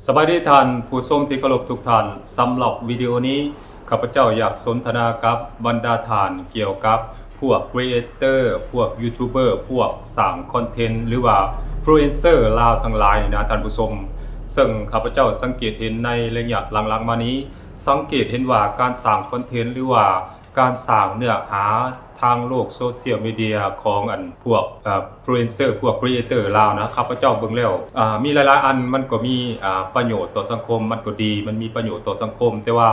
ສະບາຍດີທ່ານຜູ້ຊົມທີ່ເຄົາລົບທຸກທ່ານ. ສຳລັບວິດີໂອນີ້ ຂ້າພະເຈົ້າຢາກສົນທະນາກັບບັນດາທ່ານກ່ຽວກັບພວກຄຣີເອເຕີ, ພວກຢູທູບເບີ, ພວກສ້າງຄອນເທັນ ຫຼືວ່າອິນຟລູເອນເຊີລາວທັງຫຼາຍນີ້ນະທ່ານຜູ້ຊົມ. ເຊິ່ງຂ້າພະເຈົ້າສັງເກດເຫັນໃນໄລຍະຫຼັງໆມານີ້ ສັງເກດເຫັນວ່າການສ້າງຄອນເທັນ ຫຼືວ່າ ການສ້າງເນື້ອຫາທາງໂລກໂຊຊຽວມີເດຍຂອງອັນພວກ ເອີ ອິນຟລູເອນເຊີ ພວກຄຣີເອເຕີລາວນະ ຂ້າພະເຈົ້າເບິ່ງແລ້ວ ອາ ມີຫຼາຍໆອັນມັນກໍມີ ອາ ປະໂຫຍດຕໍ່ສັງຄົມ ມັນກໍດີ ມັນມີປະໂຫຍດຕໍ່ສັງຄົມ ແຕ່ວ່າ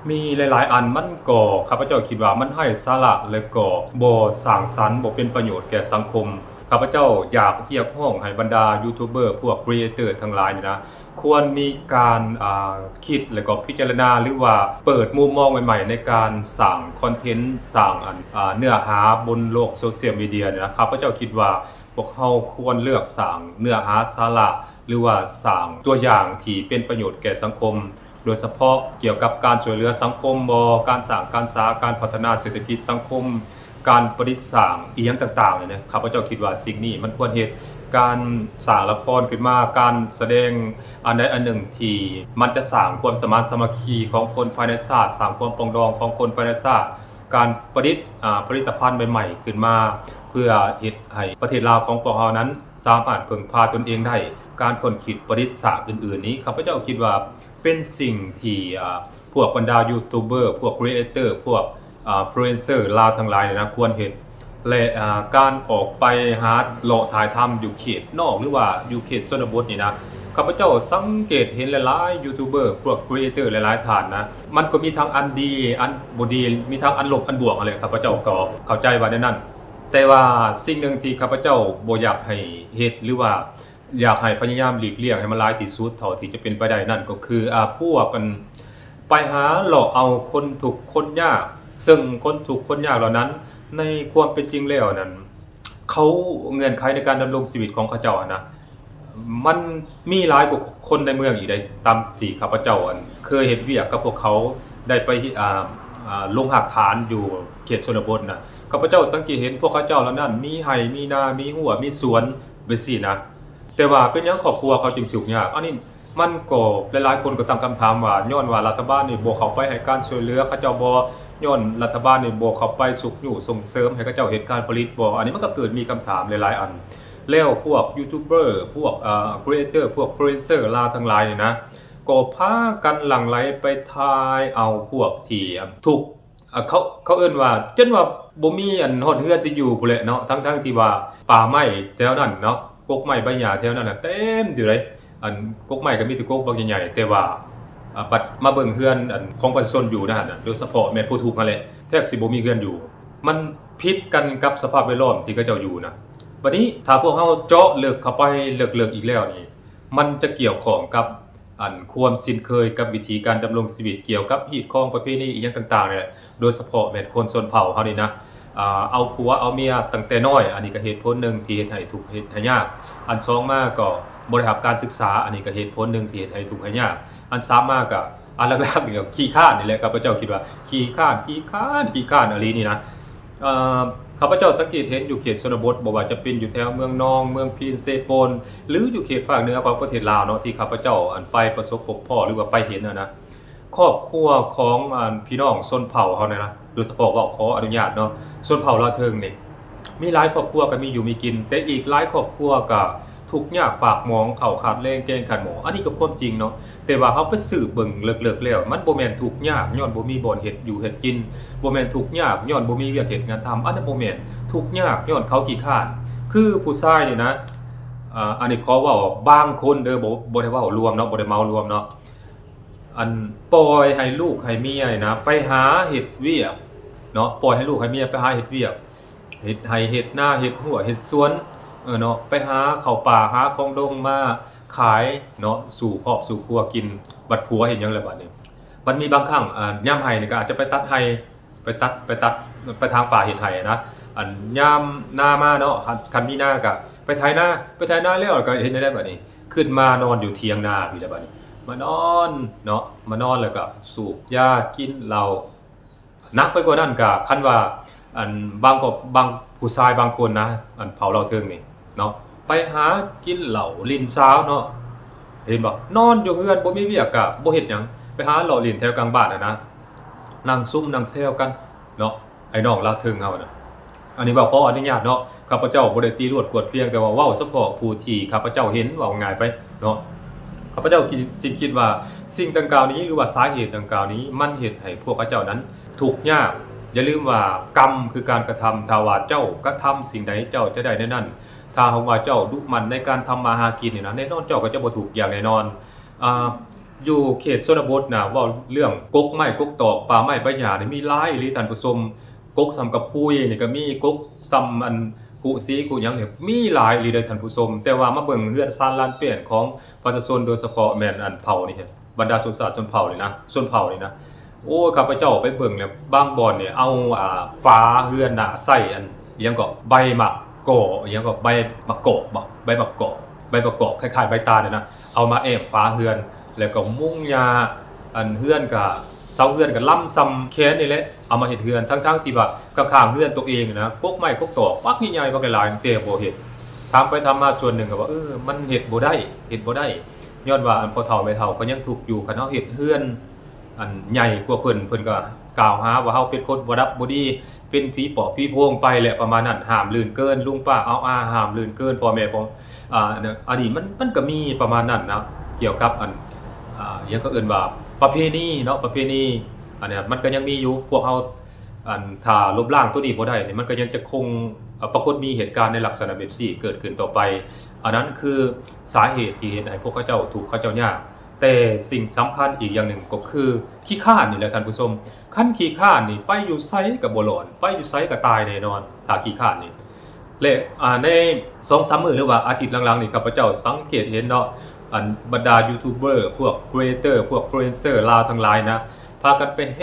ມີຫຼາຍໆອັນມັນກໍ ຂ້າພະເຈົ້າຄິດວ່າມັນໄຮ້ສາລະ ແລະກໍບໍ່ສ້າງສັນ ບໍ່ເປັນປະໂຫຍດແກ່ສັງຄົມ. ຂ້າພະເຈົ້າຢາກຮຽກຮ້ອງໃຫ້ບັນດາຢູທູບເບີ ພວກຄຣີເອເຕີທັງຫຼາຍນີ້ນະ ຄວນມີການ ອາ ຄິດ ແລະກໍພິຈາລະນາ ຫຼືວ່າເປີດມຸມມອງໃໝ່ໆໃນການສ້າງຄອນເທັນ ສ້າງອັນ ອາ ເນື້ອຫາບົນໂລກໂຊຊຽວມີເດຍນີ້ນະ. ຂ້າພະເຈົ້າຄິດວ່າພວກເຮົາຄວນເລືອກສ້າງເນື້ອຫາສາລະ ຫຼືວ່າສ້າງຕົວຢ່າງທີ່ເປັນປະໂຫຍດແກ່ສັງຄົມ ໂດຍສະເພາະກ່ຽວກັບການຊ່ວຍເຫຼືອສັງຄົມບໍ ການສ້າງການສາ ການພັດທະນາເສດຖະກິດສັງຄົມ ການປະດິດສ້າງອີ່ຫຍັງຕ່າງໆນີ້ນະ ຂ້າພະເຈົ້າຄິດວ່າສິ່ງນີ້ມັນຄວນເຮັດ. ການສ້າງລະຄອນຂຶ້ນມາ ການສະແດງອັນໃດອັນໜຶ່ງທີ່ມັນຈະສ້າງຄວາມສະໝານສາມັກຄີຂອງຄົນພາຍໃນຊາດ ສ້າງຄວາມປອງດອງຂອງຄົນພາຍໃນຊາດ ການປະດິດ ອາ ຜະລິດຕະພັນໃໝ່ໆຂຶ້ນມາ ເພື່ອເຮັດໃຫ້ປະເທດລາວຂອງພວກເຮົານັ້ນສາມາດເພິ່ງພາຕົນເອງໄດ້. ການຄົ້ນຄິດປະດິດສ້າງອື່ນໆນີ້ ຂ້າພະເຈົ້າຄິດວ່າ ເປັນສິ່ງທີ່ ອາ ພວກບັນດາຢູທູບເບີ ພວກຄຣີເອເຕີ ພວກ ອາ ອິນຟລູເອນເຊີລາວທັງຫຼາຍນີ້ນະຄວນເຮັດ ແລະ ອາ ການອອກໄປຫາເລາະຖ່າຍທຳຢູ່ເຂດນອກ ຫຼືວ່າຢູ່ເຂດຊົນນະບົດນີ້ນະ ຂ້າພະເຈົ້າສັງເກດເຫັນຫຼາຍໆຢູທູບເບີ ພວກຄຣີເອເຕີຫຼາຍໆທ່ານນະ ມັນກໍມີທັງອັນດີ ອັນບໍ່ດີ ມີທັງອັນລົບອັນບວກຫັ້ນແຫຼະ ຂ້າພະເຈົ້າກໍເຂົ້າໃຈວ່າແນວນັ້ນ ແຕ່ວ່າສິ່ງໜຶ່ງທີ່ຂ້າພະເຈົ້າບໍ່ຢາກໃຫ້ເຮັດ ຫຼືວ່າ ຢາກໃຫ້ພະຍາຍາມຫຼີກລ່ຽງໃຫ້ມັນຫຼາຍທີ່ສຸດເທົ່າທີ່ຈະເປັນໄປໄດ້ນັ້ນກໍຄື ອາ ພວກອັນ ໄປຫາເລາະເອົາຄົນທຸກຄົນຍາກ ເຊິ່ງຄົນທຸກຄົນຍາກເຫຼົ່ານັ້ນ ໃນຄວາມເປັນຈິງແລ້ວນັ້ນ ເຂົາ ເງື່ອນໄຂໃນການດຳລົງຊີວິດຂອງເຂົາເຈົ້າຫັ້ນນະ ມັນມີຫຼາຍກວ່າຄົນໃນເມືອງອີກເດ້ ຕາມທີ່ຂ້າພະເຈົ້າ ອັນ ເຄີຍເຮັດວຽກກັບພວກເຂົາ ໄດ້ໄປ ອາ ອາ ລົງຮາກຖານຢູ່ເຂດຊົນນະບົດນະ ຂ້າພະເຈົ້າສັງເກດເຫັນພວກເຂົາເຈົ້າເຫຼົ່ານັ້ນ ມີໄຮ່ ມີນາ ມີຮົ້ວ ມີສວນ ແບບຊີ້ນະ ແຕ່ວ່າເປັນຫຍັງຄອບຄົວເຂົາຈຶ່ງທຸກຍາກ? ອັນນີ້ມັນກໍ ຫຼາຍໆຄົນກໍຕັ້ງຄຳຖາມວ່າ ຍ້ອນວ່າລັດຖະບານນີ້ບໍ່ເຂົ້າໄປໃຫ້ການຊ່ວຍເຫຼືອເຂົາເຈົ້າບໍ່? ຍ້ອນລັດຖະບານນີ້ບໍ່ເຂົ້າໄປຊຸກຍູ້ສົ່ງເສີມໃຫ້ເຂົາເຈົ້າເຮັດການຜະລິດບໍ່? ອັນນີ້ມັນກໍເກີດມີຄຳຖາມຫຼາຍໆອັນ ແລ້ວພວກຢູທູບເບີ ພວກ ເອີ ຄຣີເອເຕີ ພວກອິນຟລູເອນເຊີລາວທັງຫຼາຍນີ້ນະ ກໍພາກັນຫຼັ່ງໄຫຼໄປຖ່າຍເອົາພວກທີ່ ອາ ທຸກ ອ່າ ເຂົາ ເຂົາເອີ້ນວ່າ ຈົນວ່າບໍ່ມີອັນຮອດເຮືອນຊິຢູ່ພຸ້ນແຫຼະເນາະ ທັງໆທີ່ວ່າປ່າໄມ້ແຖວນັ້ນເນາະ ກົກໄມ້ໃບຫຍ້າແຖວນັ້ນນະເຕັມຢູ່ເດ້ ອັນກົກໄມ້ກໍມີແຕ່ກົກບັກໃຫຍ່ໆ ແຕ່ວ່າ ອ່າ ບັດມາເບິ່ງເຮືອນອັນຂອງປະຊາຊົນຢູ່ໃນຫັ້ນນະ ໂດຍສະເພາະແມ່ນຜູ້ທຸກຫັ້ນແຫຼະ ແທບຊິບໍ່ມີເຮືອນຢູ່ ມັນຜິດກັນກັບສະພາບແວດລ້ອມທີ່ເຂົາເຈົ້າຢູ່ນະ. ບັດນີ້ຖ້າພວກເຮົາເຈາະເລິກເຂົ້າໄປເລິກໆອີກແລ້ວນີ້ ມັນຈະກ່ຽວຂ້ອງກັບ ອັນຄວາມຊິນເຄີຍກັບວິຖີການດຳລົງຊີວິດ ກ່ຽວກັບຮີດຄອງປະເພນີອີ່ຫຍັງຕ່າງໆນີ້ແຫຼະ ໂດຍສະເພາະແມ່ນຄົນຊົນເຜົ່າເຮົານີ້ນະ ອາ ເອົາຜົວເອົາເມຍຕັ້ງແຕ່ນ້ອຍ ອັນນີ້ກໍເຫດຜົນໜຶ່ງທີ່ເຮັດໃຫ້ທຸກເຮັດໃຫ້ຍາກ ອັນສອງມາກໍບໍ່ໄດ້ຮັບການສຶກສາ ອັນນີ້ກໍເຫດຜົນໜຶ່ງທີ່ເຮັດໃຫ້ທຸກໃຫ້ຍາກ ອັນສາມມາກໍ ອັນຫຼັກໆນີ້ກໍຂີ້ຄ້ານນີ້ແຫຼະ ຂ້າພະເຈົ້າຄິດວ່າຂີ້ຄ້ານ ຂີ້ຄ້ານ ຂີ້ຄ້ານອີ່ຫຼີນີ້ນະ. ເອີ ຂ້າພະເຈົ້າສັງເກດເຫັນຢູ່ເຂດຊົນນະບົດ ບໍ່ວ່າຈະເປັນຢູ່ແຖວເມືອງນອງ ເມືອງພີນ ເຊໂປນ ຫຼືຢູ່ເຂດພາກເໜືອຂອງປະເທດລາວເນາະ ທີ່ຂ້າພະເຈົ້າ ອັນ ໄປປະສົບພົບພໍ້ ຫຼືວ່າໄປເຫັນຫັ້ນນະ ຄອບຄົວຂອງ ອັນ ພີ່ນ້ອງຊົນເຜົ່າເຮົານີ້ນະ ໂດຍສະເພາະເວົ້າ ຂໍອະນຸຍາດເນາະ ຊົນເຜົ່າລາວເທິງນີ້ ມີຫຼາຍຄອບຄົວກໍມີຢູ່ມີກິນ ແຕ່ອີກຫຼາຍຄອບຄົວກໍ ທຸກຍາກປາກໝອງ ເຂົ້າຂາດແລງແກງຂາດໝໍ້ ອັນນີ້ກໍຄວາມຈິງເນາະ ແຕ່ວ່າເຮົາໄປສືບເບິ່ງເລິກໆແລ້ວ ມັນບໍ່ແມ່ນທຸກຍາກຍ້ອນບໍ່ມີບ່ອນເຮັດຢູ່ເຮັດກິນ ບໍ່ແມ່ນທຸກຍາກຍ້ອນບໍ່ມີວຽກເຮັດງານທຳ ອັນນັ້ນບໍ່ແມ່ນ ທຸກຍາກຍ້ອນເຂົາຂີ້ຄ້ານ ຄືຜູ້ຊາຍນີ້ນະ ອາ ອັນນີ້ຂໍເວົ້າບາງຄົນເດີ ບໍ່ ບໍ່ໄດ້ເວົ້າລວມເນາະ ບໍ່ໄດ້ເໝົາລວມເນາະ ອັນ ປ່ອຍໃຫ້ລູກໃຫ້ເມຍນີ້ນະ ໄປຫາເຮັດວຽກເນາະ ປ່ອຍໃຫ້ລູກໃຫ້ເມຍໄປຫາເຮັດວຽກ ເຮັດໄຮ່ເຮັດນາ ເຮັດຮົ້ວເຮັດສວນ ເອີ ເນາະ ໄປຫາເຂົ້າປ່າຫາຂອງດົງມາຂາຍເນາະ ສູ່ຄອບສູ່ຄົວກິນ ບັດຜົວເຮັດຫຍັງລະບາດນີ້ ມັນມີບາງຄັ້ງ ອາ ຍາມໄຮ່ນີ້ກໍອາດຈະໄປຕັດໄຮ່ ໄປຕັດ ໄປຕັດ ໄປຖາງປ່າເຮັດໄຮ່ນະ ອັນຍາມນາມາເນາະ ຄັນ ຄັນມີນາກໍໄປໄຖນາ ໄປໄຖນາແລ້ວກໍເຮັດແນວໃດບາດນີ້ ຂຶ້ນມານອນຢູ່ຖຽງນາພີ້ລະບາດນີ້ ມານອນເນາະ ມານອນແລ້ວກໍສູບຢາ ກິນເຫຼົ້າ ໜັກໄປກວ່ານັ້ນກະ ຄັນວ່າ ອັນ ບາງກໍ ບາງຜູ້ຊາຍບາງຄົນນະ ອັນເຜົ່າລາວເທິງນີ້ເນາະ ໄປຫາກິນເຫຼົ້າຫຼິ້ນສາວເນາະ ເຫັນບໍ່? ນອນຢູ່ເຮືອນ ບໍ່ມີວຽກກະບໍ່ເຮັດຫຍັງ ໄປຫາເລາະຫຼິ້ນແຖວກາງບ້ານຫັ້ນນະ ນັ່ງຊຸມນັ່ງແຊວກັນເນາະ ໄອ້ນ້ອງລາວເທິງເຮົານະ. ອັນນີ້ເວົ້າຂໍອະນຸຍາດເນາະ ຂ້າພະເຈົ້າບໍ່ໄດ້ຕີລວດກວດພຽງ ແຕ່ວ່າເວົ້າສະເພາະຜູ້ທີ່ຂ້າພະເຈົ້າເຫັນ ເວົ້າງ່າຍໄປເນາະ. ຂ້າພະເຈົ້າຈຶ່ງຄິດວ່າສິ່ງດັ່ງກ່າວນີ້ ຫຼືວ່າສາເຫດດັ່ງກ່າວນີ້ ມັນເຮັດໃຫ້ພວກເຂົາເຈົ້ານັ້ນທຸກຍາກ. ຢ່າລືມວ່າກຳຄືການກະທຳ ຖ້າວ່າເຈົ້າກະທຳສິ່ງໃດ ເຈົ້າຈະໄດ້ແນວນັ້ນ. ຖ້າຫາກວ່າເຈົ້າດຸໝັ່ນໃນການທຳມາຫາກິນນີ້ນະ ແນ່ນອນເຈົ້າກໍຈະບໍ່ທຸກຢ່າງແນ່ນອນ. ອ່າ ຢູ່ເຂດຊົນນະບົດນະ ເວົ້າເລື່ອງກົກໄມ້ກົກຕອກ ປ່າໄມ້ໃບຫຍ້ານີ້ມີຫຼາຍອີ່ຫຼີທ່ານຜູ້ຊົມ. ກົກສ່ຳກັບຄຸຍນີ້ກໍມີ ກົກສ່ຳອັນກຸສີກຸຫຍັງນີ້ມີຫຼາຍອີ່ຫຼີເດ້ທ່ານຜູ້ຊົມ. ແຕ່ວ່າມາເບິ່ງເຮືອນຊານລານແປ້ນຂອງປະຊາຊົນ ໂດຍສະເພາະແມ່ນອັນເຜົ່ານີ້ ບັນດາຊົນຊາດຊົນເຜົ່ານີ້ນະ ຊົນເຜົ່ານີ້ນະ ໂອ້ຍ ຂ້າພະເຈົ້າໄປເບິ່ງແລ້ວ ບາງບ່ອນນີ້ເອົາ ອ່າ ຝາເຮືອນນະໃສ່ອັນ ອີ່ຫຍັງເກາະ ໃບໝາກກໍ ອີ່ຫຍັງເກາະ ໃບໝາກກອກບໍ ໃບໝາກກອກ ໃບໝາກກອກ ຄ້າຍໆໃບຕານນີ້ນະ ເອົາມາແອ້ມຝາເຮືອນ ແລ້ວກໍມຸງຫຍ້າ ອັນເຮືອນກະ ເສົາເຮືອນກະລຳສ່ຳແຂນນີ້ແຫຼະ ເອົາມາເຮັດເຮືອນ ທັງໆທີ່ວ່າຂ້າງໆເຮືອນໂຕເອງນະ ກົກໄມ້ກົກຕອກບັກໃຫຍ່ໆ ບັກຫຼາຍໆ ແຕ່ບໍ່ເຮັດ. ຖາມໄປຖາມມາສ່ວນໜຶ່ງກໍວ່າ ເອີ ມັນເຮັດບໍ່ໄດ້ ເຮັດບໍ່ໄດ້ ຍ້ອນວ່າອັນພໍ່ເຖົ້າແມ່ເຖົ້າເຂົາຍັງທຸກຢູ່ ຄັນເຮົາເຮັດເຮືອນ ອັນໃຫຍ່ກວ່າເພິ່ນ ເພິ່ນກໍກ່າວຫາວ່າເຮົາເປັນຄົນບໍ່ດັບບໍ່ດີ ເປັນຜີປອບຜີໂພງໄປແຫຼະ ປະມານນັ້ນ. ຫ້າມລື່ນເກີນ ລຸງປ້າອາວອາ ຫ້າມລື່ນເກີນ ພໍ່ແມ່ ອາ ອັນນີ້ມັນ ມັນກໍມີປະມານນັ້ນນະ ກ່ຽວກັບອັນ ອາ ຫຍັງເຂົາເອີ້ນວ່າປະເພນີເນາະ ປະເພນີ ອັນນີ້ມັນກໍຍັງມີຢູ່. ພວກເຮົາ ອັນ ຖ້າລົບລ້າງໂຕນີ້ບໍ່ໄດ້ນີ້ ມັນກໍຍັງຈະຄົງ ອາ ປາກົດມີເຫດການໃນລັກສະນະແບບນີ້ເກີດຂຶ້ນຕໍ່ໄປ. ອັນນັ້ນຄືສາເຫດທີ່ເຮັດໃຫ້ພວກເຂົາເຈົ້າທຸກ ເຂົາເຈົ້າຍາກ. ແຕ່ສິ່ງສຳຄັນອີກຢ່າງໜຶ່ງກໍຄືຂີ້ຄ້ານນີ້ແຫຼະທ່ານຜູ້ຊົມ. ຄັນຂີ້ຄ້ານນີ້ໄປຢູ່ໃສກໍບໍ່ລອດ ໄປຢູ່ໃສກໍຕາຍແນ່ນອນ ຖ້າຂີ້ຄ້ານນີ້. ແລະ ອາ ໃນສອງສາມມື້ ຫຼືວ່າອາທິດຫຼັງໆນີ້ ຂ້າພະເຈົ້າສັງເກດເຫັນເນາະ ອັນບັນດາຢູທູບເບີ ພວກຄຣີເອເຕີ ພວກອິນຟລູເອນເຊີລາວທັງຫຼາຍນະ ພາກັນໄປແຫ່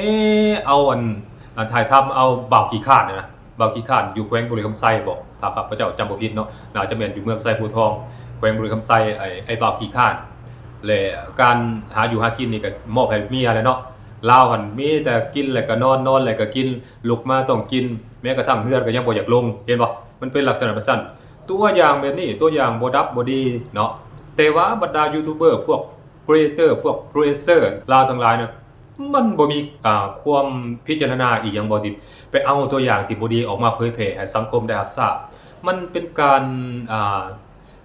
ເອົາອັນ ອັນຖ່າຍທຳເອົາບ່າວຂີ້ຄ້ານນະ ບ່າວຂີ້ຄ້ານຢູ່ແຂວງບໍລິຄຳໄຊບໍ ຖ້າຂ້າພະເຈົ້າຈຳບໍ່ຜິດເນາະ ໜ້າຈະແມ່ນຢູ່ເມືອງໄຊພູທອງ ແຂວງບໍລິຄຳໄຊ ໄອ້ ໄອ້ບ່າວຂີ້ຄ້ານ. ແລະ ການຫາຢູ່ຫາກິນນີ້ກໍມອບໃຫ້ເມຍແຫຼະເນາະ ລາວຫັ້ນມີແຕ່ກິນແລ້ວກໍນອນ ນອນແລ້ວກໍກິນ ລຸກມາຕ້ອງກິນ ແມ້ກະທັ່ງເຮືອນກໍຍັງບໍ່ຢາກລົງ ເຫັນບໍ່? ມັນເປັນລັກສະນະແບບຊັ້ນ ຕົວຢ່າງແບບນີ້ ຕົວຢ່າງບໍ່ດັບບໍ່ດີເນາະ. ແຕ່ວ່າບັນດາຢູທູບເບີ ພວກຄຣີເອເຕີ ພວກອິນຟລູເອນເຊີລາວທັງຫຼາຍນະ ມັນບໍ່ມີ ອ່າ ຄວາມພິຈາລະນາອີ່ຫຍັງບໍ່ ທີ່ໄປເອົາຕົວຢ່າງທີ່ບໍ່ດີອອກມາເຜີຍແຜ່ໃຫ້ສັງຄົມໄດ້ຮັບຊາບ? ມັນເປັນການ ອ່າ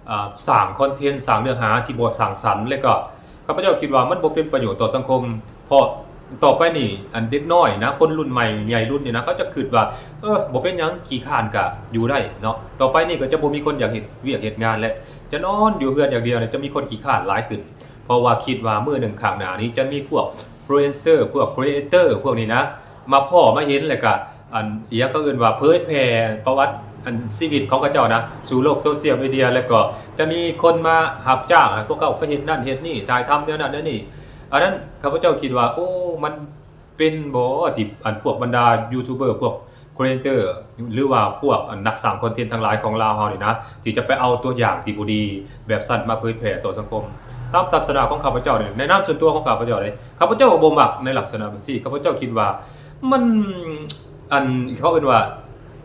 ອ່າ ສ້າງຄອນເທັນ ສ້າງເນື້ອຫາທີ່ບໍ່ສ້າງສັນ ແລະກໍຂ້າພະເຈົ້າຄິດວ່າມັນບໍ່ເປັນປະໂຫຍດຕໍ່ສັງຄົມ ເພາະຕໍ່ໄປນີ້ ອັນເດັກນ້ອຍນະ ຄົນລຸ້ນໃໝ່ໃຫຍ່ລຸ້ນນີ້ນະ ເຂົາຈະຄິດວ່າ ເອີ ບໍ່ເປັນຫຍັງ ຂີ້ຄ້ານກະຢູ່ໄດ້ເນາະ ຕໍ່ໄປນີ້ກໍຈະບໍ່ມີຄົນຢາກເຮັດວຽກເຮັດງານແລ້ວ ຈະນອນຢູ່ເຮືອນຢ່າງດຽວ ຈະມີຄົນຂີ້ຄ້ານຫຼາຍຂຶ້ນ ເພາະວ່າຄິດວ່າມື້ໜຶ່ງຂ້າງໜ້ານີ້ຈະມີພວກອິນຟລູເອນເຊີ ພວກຄຣີເອເຕີພວກນີ້ນະ ມາພໍ້ມາເຫັນ ແລ້ວກະ ອັນ ອີ່ຫຍັງເຂົາເອີ້ນວ່າເຜີຍແຜ່ປະຫວັດ ອັນ ຊີວິດຂອງເຂົາເຈົ້ານະ ສູ່ໂລກໂຊຊຽວມີເດຍ ແລ້ວກໍຈະມີຄົນມາຮັບຈ້າງໃຫ້ພວກເຂົາໄປເຮັດນັ້ນເຮັດນີ້ ຖ່າຍທຳແນວນັ້ນແນວນີ້. ອັນນັ້ນຂ້າພະເຈົ້າຄິດວ່າ ໂອ້ ມັນເປັນບໍ່ທີ່ ອັນ ພວກບັນດາຢູທູບເບີ ພວກຄຣີເອເຕີ ຫຼືວ່າພວກ ອັນ ນັກສ້າງຄອນເທັນທັງຫຼາຍຂອງລາວເຮົານີ້ນະ ທີ່ຈະໄປເອົາຕົວຢ່າງທີ່ບໍ່ດີແບບຊັ້ນມາເຜີຍແຜ່ຕໍ່ສັງຄົມ? ຕາມທັດສະນະຂອງຂ້າພະເຈົ້ານີ້ ໃນນາມສ່ວນຕົວຂອງຂ້າພະເຈົ້າເດ້ ຂ້າພະເຈົ້າບໍ່ມັກໃນລັກສະນະແບບຊີ້ ຂ້າພະເຈົ້າຄິດວ່າ ມັນ ອັນ ເຂົາເອີ້ນວ່າ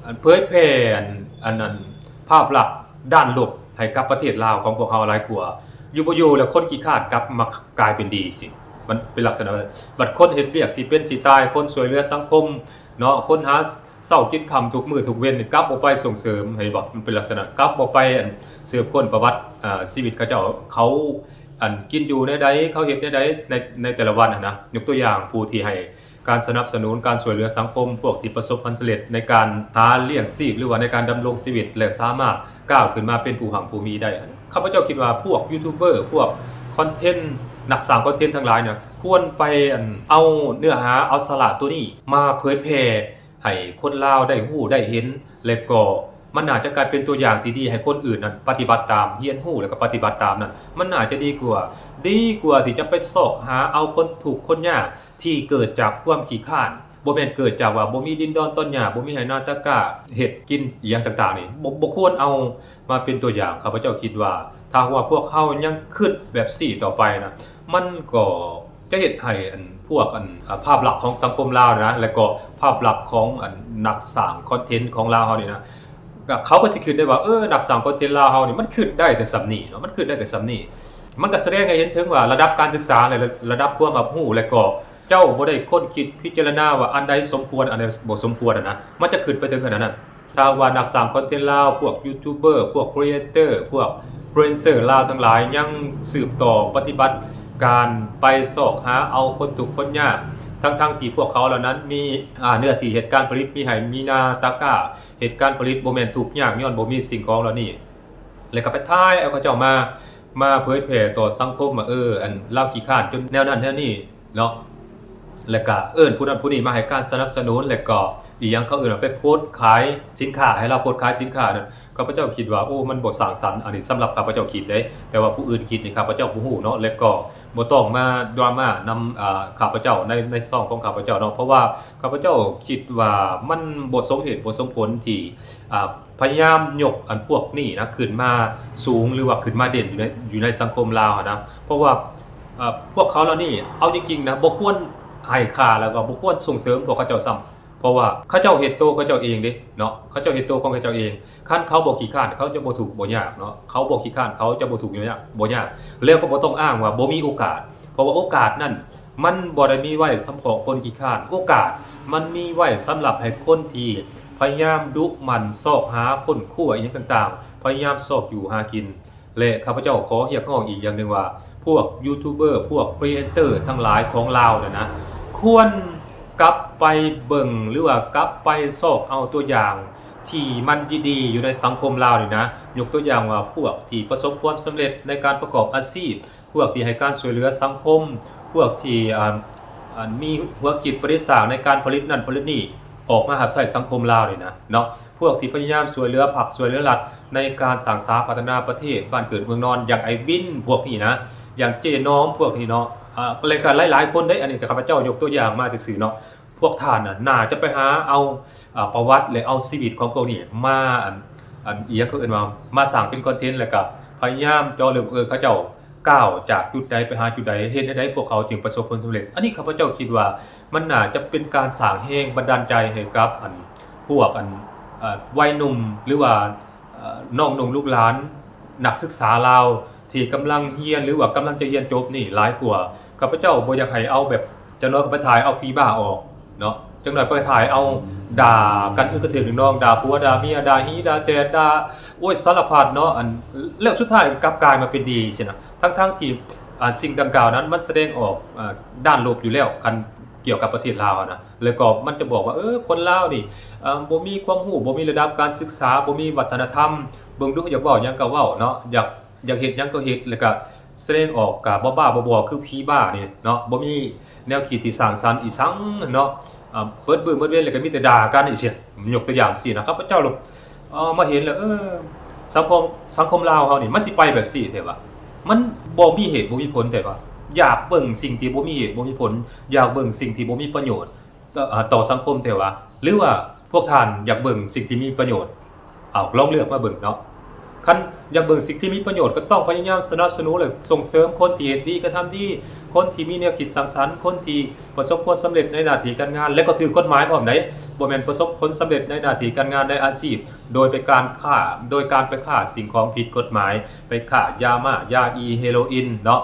ອັນ ເຜີຍແຜ່ ອັນ ອັນ ອັນ ພາບລັກດ້ານລົບໃຫ້ກັບປະເທດລາວຂອງພວກເຮົາຫຼາຍກວ່າ. ຢູ່ບໍ່ຢູ່ແລ້ວຄົນຂີ້ຄ້ານກັບມາກາຍເປັນດີຊິ ມັນເປັນລັກສະນະ ບັດຄົນເຮັດວຽກຊິເປັນຊິຕາຍ ຄົນຊ່ວຍເຫຼືອສັງຄົມເນາະ ຄົນຫາເຊົ້າກິນຄ່ຳທຸກມື້ທຸກເວັນນີ້ ກັບບໍ່ໄປສົ່ງເສີມ ເຫັນບໍ່? ມັນເປັນລັກສະນະກັບບໍ່ໄປ ອັນ ສືບຄົ້ນປະຫວັດ ອາ ຊີວິດເຂົາເຈົ້າ ເຂົາ ອັນ ກິນຢູ່ແນວໃດ ເຂົາເຮັດແນວໃດ ໃນ ໃນແຕ່ລະວັນຫັ້ນນະ. ຍົກຕົວຢ່າງຜູ້ທີ່ໃຫ້ ການສະໜັບສະໜູນການຊ່ວຍເຫຼືອສັງຄົມ ພວກທີ່ປະສົບຜົນສຳເລັດໃນການຫາລ້ຽງຊີບ ຫຼືວ່າໃນການດຳລົງຊີວິດ ແລະ ສາມາດກ້າວຂຶ້ນມາເປັນຜູ້ຮັ່ງຜູ້ມີໄດ້ຫັ້ນ. ຂ້າພະເຈົ້າຄິດວ່າພວກຢູທູບເບີ ພວກຄອນເທັນ ນັກສ້າງຄອນເທັນທັງຫຼາຍນະ ຄວນໄປ ອັນ ເອົາເນື້ອຫາ ເອົາສາລະໂຕນີ້ມາເຜີຍແຜ່ໃຫ້ຄົນລາວໄດ້ຮູ້ໄດ້ເຫັນ ແລະ ກໍມັນໜ້າຈະກາຍເປັນຕົວຢ່າງທີ່ດີໃຫ້ຄົນອື່ນນັ້ນປະຕິບັດຕາມ ຮຽນຮູ້ ແລະ ກໍປະຕິບັດຕາມນັ້ນ ມັນໜ້າຈະດີກວ່າ ດີກວ່າທີ່ຈະໄປຊອກຫາເອົາຄົນທຸກຄົນຍາກ ທີ່ເກີດຈາກຄວາມຂີ້ຄ້ານ ບໍ່ແມ່ນເກີດຈາກວ່າບໍ່ມີດິນດອນຕອນຫຍ້າ ບໍ່ມີໄຮ່ນາຕາກ້າເຮັດກິນອີ່ຫຍັງຕ່າງໆນີ້ ບໍ່ ບໍ່ຄວນເອົາມາເປັນຕົວຢ່າງ. ຂ້າພະເຈົ້າຄິດວ່າ ຖ້າຫາກວ່າພວກເຮົາຍັງຄິດແບບຊີ້ຕໍ່ໄປນະ ມັນກໍຈະເຮັດໃຫ້ ອັນ ພວກ ອັນ ອາ ພາບລັກຂອງສັງຄົມລາວນະ ແລະ ກໍພາບລັກຂອງ ອັນ ນັກສ້າງຄອນເທັນຂອງລາວເຮົານີ້ນະ ກໍເຂົາກໍຊິຄິດໄດ້ວ່າ ເອີ ນັກສ້າງຄອນເທັນລາວເຮົານີ້ ມັນຄິດໄດ້ແຕ່ສ່ຳນີ້ເນາະ ມັນຄິດໄດ້ແຕ່ສ່ຳນີ້. ມັນກໍສະແດງໃຫ້ເຫັນເຖິງວ່າລະດັບການສຶກສາ ແລະ ລະດັບຄວາມຮັບຮູ້ ແລະ ກໍເຈົ້າບໍ່ໄດ້ຄົ້ນຄິດພິຈາລະນາວ່າອັນໃດສົມຄວນ ອັນໃດບໍ່ສົມຄວນຫັ້ນນະ ມັນຈະຂຶ້ນໄປເຖິງຂະໜາດນັ້ນ. ຖ້າວ່ານັກສ້າງຄອນເທັນລາວ, ພວກຢູທູບເບີ, ພວກຄຣີເອເຕີ, ພວກອິນຟລູເອນເຊີລາວທັງຫຼາຍ ຍັງສືບຕໍ່ປະຕິບັດການໄປຊອກຫາເອົາຄົນທຸກຄົນຍາກ ທັງໆທີ່ພວກເຂົາເຫຼົ່ານັ້ນມີ ອາ ເນື້ອທີ່ເຮັດການຜະລິດ, ມີໄຮ່ມີນາ, ຕາກ້າ, ເຮັດການຜະລິດ, ບໍ່ແມ່ນທຸກຍາກຍ້ອນບໍ່ມີສິ່ງຂອງເຫຼົ່ານີ້ ແລ້ວກໍໄປຖ່າຍເອົາເຂົາເຈົ້າມາ ມາເຜີຍແຜ່ຕໍ່ສັງຄົມວ່າ ເອີ ອັນລາວຂີ້ຄ້ານຈົນແນວນັ້ນແນວນີ້ເນາະ ແລ້ວກະເອີ້ນຜູ້ນັ້ນຜູ້ນີ້ມາໃຫ້ການສະໜັບສະໜູນ ແລ້ວກໍອີ່ຫຍັງ ເຂົາເອີ້ນວ່າໄປໂພສຂາຍສິນຄ້າ ໃຫ້ລາວໂພສຂາຍສິນຄ້ານັ້ນ ຂ້າພະເຈົ້າຄິດວ່າ ໂອ້ ມັນບໍ່ສ້າງສັນ. ອັນນີ້ສຳລັບຂ້າພະເຈົ້າຄິດເດ້ ແຕ່ວ່າຜູ້ອື່ນຄິດນີ້ ຂ້າພະເຈົ້າບໍ່ຮູ້ເນາະ ແລ້ວກໍບໍ່ຕ້ອງມາດຣາມານຳ ອາ ຂ້າພະເຈົ້າ ໃນ ໃນຊ່ອງຂອງຂ້າພະເຈົ້າເນາະ ເພາະວ່າຂ້າພະເຈົ້າຄິດວ່າມັນບໍ່ສົມເຫດບໍ່ສົມຜົນທີ່ ອາ ພະຍາຍາມຍົກອັນພວກນີ້ນະຂຶ້ນມາສູງ ຫຼືວ່າຂຶ້ນມາເດັ່ນຢູ່ໃນ ຢູ່ໃນສັງຄົມລາວຫັ້ນນະ ເພາະວ່າ ເອີ ພວກເຂົາເຫຼົ່ານີ້ ເອົາຈິງໆນະ ບໍ່ຄວນໃຫ້ຄ່າ ແລ້ວກໍບໍ່ຄວນສົ່ງເສີມພວກເຂົາເຈົ້າຊ້ຳ ເພາະວ່າເຂົາເຈົ້າເຮັດໂຕເຂົາເຈົ້າເອງເດ້ເນາະ ເຂົາເຈົ້າເຮັດໂຕຂອງເຂົາເຈົ້າເອງ. ຄັນເຂົາບໍ່ຂີ້ຄ້ານ ເຂົາຈະບໍ່ທຸກບໍ່ຍາກເນາະ ເຂົາບໍ່ຂີ້ຄ້ານ ເຂົາຈະບໍ່ທຸກບໍ່ຍາກ ບໍ່ຍາກ ແລ້ວກໍບໍ່ຕ້ອງອ້າງວ່າບໍ່ມີໂອກາດ ເພາະວ່າໂອກາດນັ້ນ ມັນບໍ່ໄດ້ມີໄວ້ສຳເພາະຄົນຂີ້ຄ້ານ ໂອກາດມັນມີໄວ້ສຳລັບໃຫ້ຄົນທີ່ພະຍາຍາມດຸໝັ່ນຊອກຫາຄົ້ນຄວ້າອີ່ຫຍັງຕ່າງໆ ພະຍາຍາມຊອກຢູ່ຫາກິນ ແລະ ຂ້າພະເຈົ້າຂໍຮຽກຮ້ອງອີກຢ່າງໜຶ່ງວ່າ ພວກຢູທູບເບີ ພວກຄຣີເອເຕີທັງຫຼາຍຂອງລາວນັ້ນນະ ຄວນກັບໄປເບິ່ງ ຫຼືວ່າກັບໄປຊອກເອົາຕົວຢ່າງທີ່ມັນດີໆຢູ່ໃນສັງຄົມລາວນີ້ນະ ຍົກຕົວຢ່າງວ່າ ພວກທີ່ປະສົບຄວາມສຳເລັດໃນການປະກອບອາຊີບ ພວກທີ່ໃຫ້ການຊ່ວຍເຫຼືອສັງຄົມ ພວກທີ່ ອາ ອັນ ມີຫົວຄິດປະດິດສ້າງໃນການຜະລິດນັ້ນຜະລິດນີ້ ອອກມາຮັບໃຊ້ສັງຄົມລາວນີ້ນະເນາະ ພວກທີ່ພະຍາຍາມຊ່ວຍເຫຼືອພັກ ຊ່ວຍເຫຼືອລັດ ໃນການສ້າງສາພັດທະນາປະເທດ ບ້ານເກີດເມືອງນອນ ຢ່າງໄອ້ວິນ ພວກນີ້ນະ ຢ່າງເຈ້ນອມ ພວກນີ້ເນາະ ອາ ແລະກະຫຼາຍໆຄົນເດ້ ອັນນີ້ກະຂ້າພະເຈົ້າຍົກຕົວຢ່າງມາຊື່ໆເນາະ ພວກທ່ານນະ ໜ້າຈະໄປຫາເອົາ ອາ ປະຫວັດ ແລະ ເອົາຊີວິດຂອງພວກນີ້ມາ ອັນ ອັນ ອີ່ຫຍັງເຂົາເອີ້ນວ່າ ມາສ້າງເປັນຄອນເທັນ ແລ້ວກະພະຍາຍາມເຈາະເລິກ ເອີ ເຂົາເຈົ້າກ້າວຈາກຈຸດໃດໄປຫາຈຸດໃດ ເຮັດແນວໃດພວກເຂົາຈຶ່ງປະສົບຜົນສຳເລັດ. ອັນນີ້ຂ້າພະເຈົ້າຄິດວ່າ ມັນໜ້າຈະເປັນການສ້າງແຮງບັນດານໃຈໃຫ້ກັບ ອັນ ພວກ ອັນ ເອີ ໄວໜຸ່ມ ຫຼືວ່າ ເອີ ນ້ອງໜຸ່ມລູກຫຼານ ນັກສຶກສາລາວ ທີ່ກຳລັງຮຽນ ຫຼືວ່າກຳລັງຈະຮຽນຈົບນີ້ຫຼາຍກວ່າ. ຂ້າພະເຈົ້າບໍ່ຢາກໃຫ້ເອົາແບບ ຈັກໜ້ອຍກໍໄປຖ່າຍເອົາຜີບ້າອອກເນາະ ຈັກໜ້ອຍໄປຖ່າຍເອົາ ດ່າກັນອຶກກະເຖິກໜຶ່ງນ້ອງ ດ່າຜົວດ່າເມຍ ດ່າຫີດ່າແຕດ ດ່າ ໂອ້ຍ ສາລະພັດເນາະ ອັນ ແລ້ວສຸດທ້າຍກັບກາຍມາເປັນດີຊີ້ນະ ທັງໆທີ່ ອາ ສິ່ງດັ່ງກ່າວນັ້ນມັນສະແດງອອກ ອາ ດ້ານລົບຢູ່ແລ້ວ ຄັນກ່ຽວກັບປະເທດລາວຫັ້ນນະ ແລ້ວກໍມັນຈະບອກວ່າ ເອີ ຄົນລາວນີ້ ອາ ບໍ່ມີຄວາມຮູ້ ບໍ່ມີລະດັບການສຶກສາ ບໍ່ມີວັດທະນະທຳ ເບິ່ງດູ ຢາກເວົ້າຫຍັງກໍເວົ້າເນາະ ຢາກ ຢາກເຮັດຫຍັງກໍເຮັດ ແລ້ວກະສະແດງອອກກະບ້າໆ ບອໆ ຄືຜີບ້ານີ້ເນາະ ບໍ່ມີແນວຄິດທີ່ສ້າງສັນອີ່ສັງເນາະ ອາ ເປີດມື້ເປີດເວັນ ແລ້ວກະມີແຕ່ດ່າກັນອີ່ຊີ້ ຍົກຕົວຢ່າງຊີ້ນະ ຂ້າພະເຈົ້າ ເອີ ມາເຫັນແລ້ວ ເອີ ສັງຄົມ ສັງຄົມລາວເຮົານີ້ ມັນຊິໄປແບບຊີ້ແທ້ຫວາ ມັນບໍ່ມີເຫດບໍ່ມີຜົນແທ້ຫວາ ຢາກເບິ່ງສິ່ງທີ່ບໍ່ມີເຫດບໍ່ມີຜົນ ຢາກເບິ່ງສິ່ງທີ່ບໍ່ມີປະໂຫຍດ ຕໍ່ ອາ ຕໍ່ສັງຄົມແທ້ຫວາ ຫຼືວ່າພວກທ່ານຢາກເບິ່ງສິ່ງທີ່ມີປະໂຫຍດ? ເອົາ ລອງເລືອກມາເບິ່ງເນາະ ຄັນຢາກເບິ່ງສິ່ງທີ່ມີປະໂຫຍດ ກໍຕ້ອງພະຍາຍາມສະໜັບສະໜູນ ແລະ ສົ່ງເສີມຄົນທີ່ເຮັດດີກະທຳດີ ຄົນທີ່ມີແນວຄິດສ້າງສັນ ຄົນທີ່ປະສົບຜົນສຳເລັດໃນໜ້າທີ່ການງານ ແລະ ກໍຖືກກົດໝາຍພ້ອມໃດ໋ ບໍ່ແມ່ນປະສົບຜົນສຳເລັດໃນໜ້າທີ່ການງານ ໃນອາຊີບ ໂດຍໄປການຄ້າ ໂດຍການໄປຄ້າສິ່ງຂອງຜິດກົດໝາຍ ໄປຄ້າຢາມ້າ ຢາອີ ເຮໂຣອິນເນາະ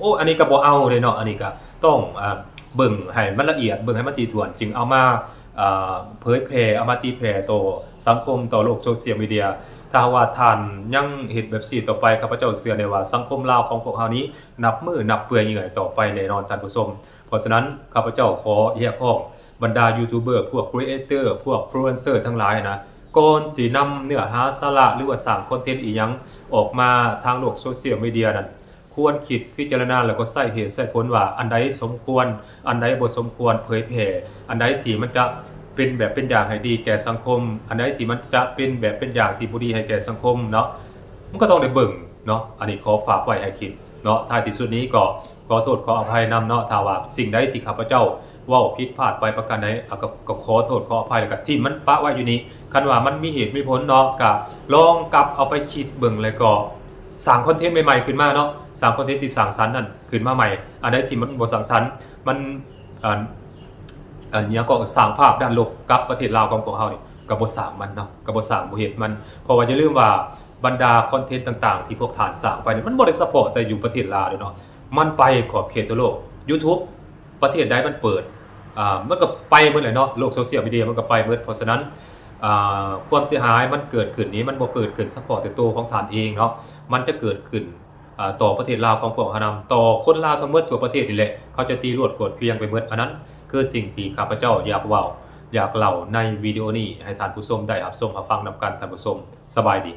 ໂອ້ ອັນນີ້ກໍບໍ່ເອົາເດ້ເນາະ ອັນນີ້ກໍຕ້ອງ ອາ ເບິ່ງໃຫ້ມັນລະອຽດ ເບິ່ງໃຫ້ມັນຖີ່ຖ້ວນ ຈຶ່ງເອົາມາ ອາ ເຜີຍແຜ່ ເອົາມາຕີແຜ່ຕໍ່ສັງຄົມ ຕໍ່ໂລກໂຊຊຽວມີເດຍ. ຖ້າຫາກວ່າທ່ານຍັງເຮັດແບບຊີ້ຕໍ່ໄປ ຂ້າພະເຈົ້າເຊື່ອແນ່ວ່າສັງຄົມລາວຂອງພວກເຮົານີ້ ນັບມື້ນັບເປື່ອຍເຫຍື່ອຍຕໍ່ໄປແນ່ນອນທ່ານຜູ້ຊົມ. ເພາະສະນັ້ນ ຂ້າພະເຈົ້າຂໍຮຽກຮ້ອງບັນດາຢູທູບເບີ ພວກຄຣີເອເຕີ ພວກອິນຟລູເອນເຊີທັງຫຼາຍນະ ກ່ອນຊິນຳເນື້ອຫາສາລະ ຫຼືວ່າສ້າງຄອນເທັນອີ່ຫຍັງອອກມາທາງໂລກໂຊຊຽວມີເດຍນັ້ນ ຄວນຄິດພິຈາລະນາ ແລ້ວກໍໃຊ້ເຫດໃຊ້ຜົນວ່າ ອັນໃດສົມຄວນ ອັນໃດບໍ່ສົມຄວນເຜີຍແຜ່ ອັນໃດທີ່ມັນຈະເປັນແບບເປັນຢ່າງໃຫ້ດີແກ່ສັງຄົມ ອັນໃດທີ່ມັນຈະເປັນແບບເປັນຢ່າງທີ່ບໍ່ດີໃຫ້ແກ່ສັງຄົມເນາະ ມັນກໍຕ້ອງໄດ້ເບິ່ງເນາະ. ອັນນີ້ຂໍຝາກໄວ້ໃຫ້ຄິດເນາະ. ທ້າຍທີ່ສຸດນີ້ກໍຂໍໂທດຂໍອະໄພນຳເນາະ ຖ້າວ່າສິ່ງໃດທີ່ຂ້າພະເຈົ້າເວົ້າຜິດພາດໄປປະການໃດ ອາ ກໍ ກໍຂໍໂທດຂໍອະໄພ ແລ້ວກໍຖິ້ມມັນປະໄວ້ຢູ່ນີ້. ຄັນວ່າມັນມີເຫດມີຜົນເນາະ ກໍລອງກັບເອົາໄປຄິດເບິ່ງ ແລ້ວກໍ ສ້າງຄອນເທັນໃໝ່ໆຂຶ້ນມາເນາະ ສ້າງຄອນເທັນທີ່ສ້າງສັນນັ້ນຂຶ້ນມາໃໝ່. ອັນໃດທີ່ມັນບໍ່ສ້າງສັນ ມັນ ອັນ ອັນຫຍັງກໍ ສ້າງພາບດ້ານລົບກັບປະເທດລາວຂອງພວກເຮົານີ້ ກໍບໍ່ສ້າງມັນເນາະ ກໍບໍ່ສ້າງ ບໍ່ເຮັດມັນ. ເພາະວ່າຢ່າລືມວ່າ ບັນດາຄອນເທັນຕ່າງໆ ທີ່ພວກທ່ານສ້າງໄປນີ້ ມັນບໍ່ໄດ້ສະເພາະແຕ່ຢູ່ປະເທດລາວເດ້ເນາະ, ມັນໄປຂອບເຂດທົ່ວໂລກ. ຢູທູບ ປະເທດໃດມັນເປີດ ອ່າ ມັນກໍໄປໝົດແຫຼະເນາະ, ໂລກໂຊຊຽວມີເດຍມັນກໍໄປໝົດ. ເພາະສະນັ້ນ ອ່າ ຄວາມເສຍຫາຍມັນເກີດຂຶ້ນນີ້ ມັນບໍ່ເກີດຂຶ້ນສະເພາະແຕ່ໂຕຂອງທ່ານເອງເນາະ, ມັນຈະເກີດຂຶ້ນ ອ່າ ຕໍ່ປະເທດລາວຂອງພວກເຮົານຳ, ຕໍ່ຄົນລາວທັງໝົດທົ່ວປະເທດນີ້ແຫຼະ, ເຂົາຈະຕີລວດກວດພຽງໄປໝົດ. ອັນນັ້ນຄືສິ່ງທີ່ຂ້າພະເຈົ້າຢາກເວົ້າ ຢາກເລົ່າໃນວິດີໂອນີ້ ໃຫ້ທ່ານຜູ້ຊົມໄດ້ຮັບຊົມຮັບຟັງນຳກັນ. ທ່ານຜູ້ຊົມ ສະບາຍດີ.